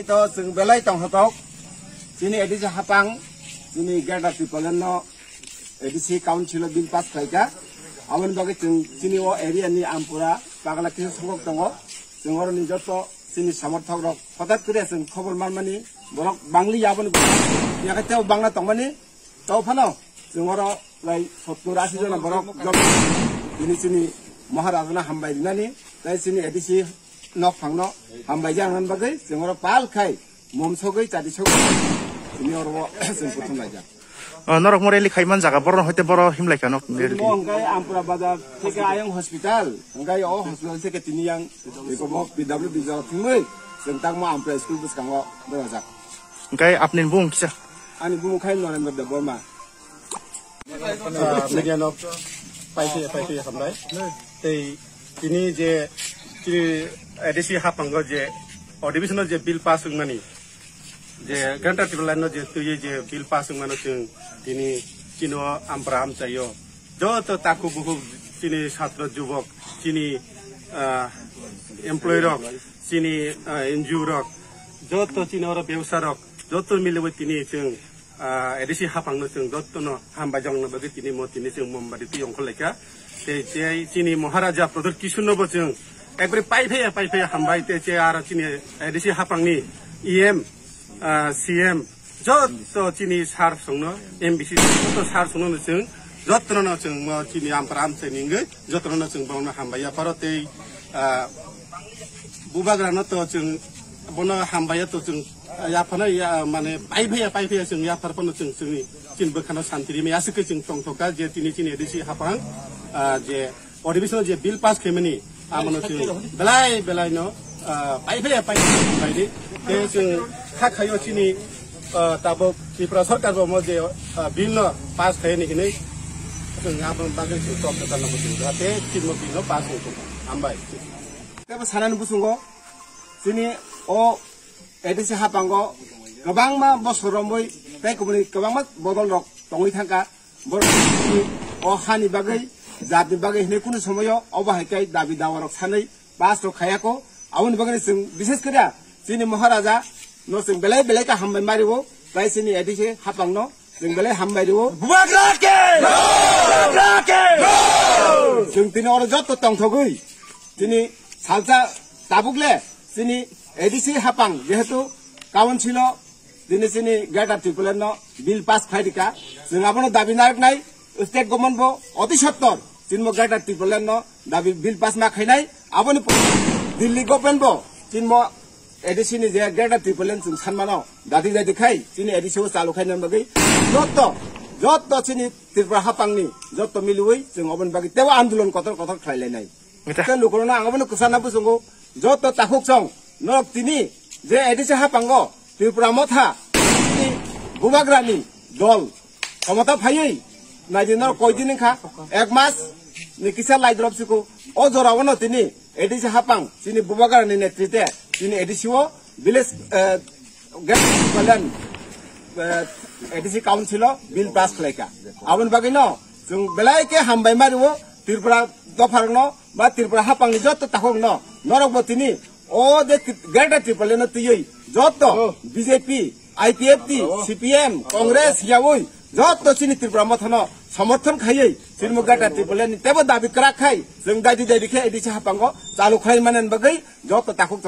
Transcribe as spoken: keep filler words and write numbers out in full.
To chwng belai tongthotok, chini A D C hapang, chini Greater Tipraland no A D C Council o bill pass khlaika. Aboni bagwi chwng chini o area ni Ampura pagla kisa songkok tongo. Chwng oroni joto chini samorthok rok hothat kre chwng khobor manmani borok bangli aboni yakai tebo bangla tongmani. To phano chwng oro lai sottur ashi jona borok jom bini chini Maharajana hambai rinani, tai chini A D C nok phangno hambai jang bagwi chwng oro pal khai mom sogwi chadi sogwi chini oro chwng kuthum laijak. O, norok mo rally khaiman jaga, borok hoite boro himlai kha nok. Mo hwnkhe Ampura bazar theke ayang hospital, hwnkhe o hospital theke tini yang eko bo P W D jaga thumwi chwng tangma Ampura school bwskango berajak. Hwnkhe apni bung kisa? Ani bung khai Norendra Debbarma. Ah, media no paiphi paiphi hambai. Tei tini je chini A D C hapango je additional je bill pass wngmani, je Greater Tipraland no je twiwi je bill pass wngmano chwng tini chino Ampra amchaio joto takhuk bukhuk chini satro jubok, chini, ah, employee rok, chini, ah, N G O rok, joto chini oro bebsa rok joto miliwi tini chwng ah, A D C hapangno chwng jotono hambai jokna bagwi tini mo tini chwng mombati twi ongkhor laikha. Tei, tei chini Maharaja Pradyut Kishore no bo chwng ekbari paiphaya, paiphaya hambai. Tei che aro chini A D C hapangni E M, ah, C M, joto chini sir songno, M D C joto sir songno chwng jotono chwng mo chini Ampra amchai ningwi jotono chwng bono hambai ya pharo tei, ah, Bubagrano to chwng bono hambai ya to chwng yaphano ya, mane, paiphaya, paiphaya chwng yaphar phano chwng chwngni chini bwkhano santi rimai aswk khe chwng tongthokha je tini chini A D C hapang, ah, je adhibesono je bill pass khaimani amono chwng belai belai no, ah, paiphaya, paiphaya khaidi. Tei chwng kha khaio chini, ah, tabuk Tripura sarkar bo mo je, ah, bill no pass khaini hinwi chwng aboni bagwi chwng tok kwtal no chwng jate chini bill no pass wngkha. Hambai. Tebo sanani busungo chini o A D C hapango kwbangma bosor romwi tei kubuni kwbangma bodol rok tongwi thangkha. Borok o hani bagwi, jatni bagwi hinwi kunu somoyo obo hai khe dabi dawa rok sanwi pass rok khayako. Aboni bagwi chwng bishes kore chini Maharaja no chwng belai belai khe hambai mario, tei chini A D C hapangno chwng belai hambai rio. Bubagra ke! Bubagra ke! Chwng tini oro joto tongthogwi tini salsa tabuk le chini A D C hapang jehetu council o tini chini Greater Tipraland no bill pass khai rika, chwng abono dabi narwknai. State government bo oti sottor chini mo Greater Tipraland no dabi bill pass ma khainai. Aboni pore Delhi government bo chini mo A D C ni je Greater Tipraland chwng sanmano, dadi dadi khai chini A D C o chalu khaina bagwi joto, joto chini Tripura hapangni joto miliwi chwng oboni bagwi tebo andolon kotor kotor khlai lainai. Mita. Tei lukurokno ang abono kwchana buchungo, joto takhuk chwng norok tini je A D C hapango Tripura motha chini Bubagrani dol khomota phaiwi naidi norok koidin wngkha, ek mas ni kisa laidrop siko. O jorao no tini A D C hapang chini Bubagrani netrite chini A D C o village, eh, Greater Tipraland, eh, A D C council o bill pass khlaika. Aboni bagwi no chwng belai khe hambai mario Tripura dopharokno ba Tripura hapangni joto takhukno norokbo tini o je Greater Tipraland no twiwi joto B J P, I P F T, C P M, Congress yaui joto chini Tripura mothano somorthon khaiwi chini mo Greater Tipraland ni tebo dabi kwrak khai chwng daidi daidi khe A D C hapango chalu khlai mani bagwi joto takhuk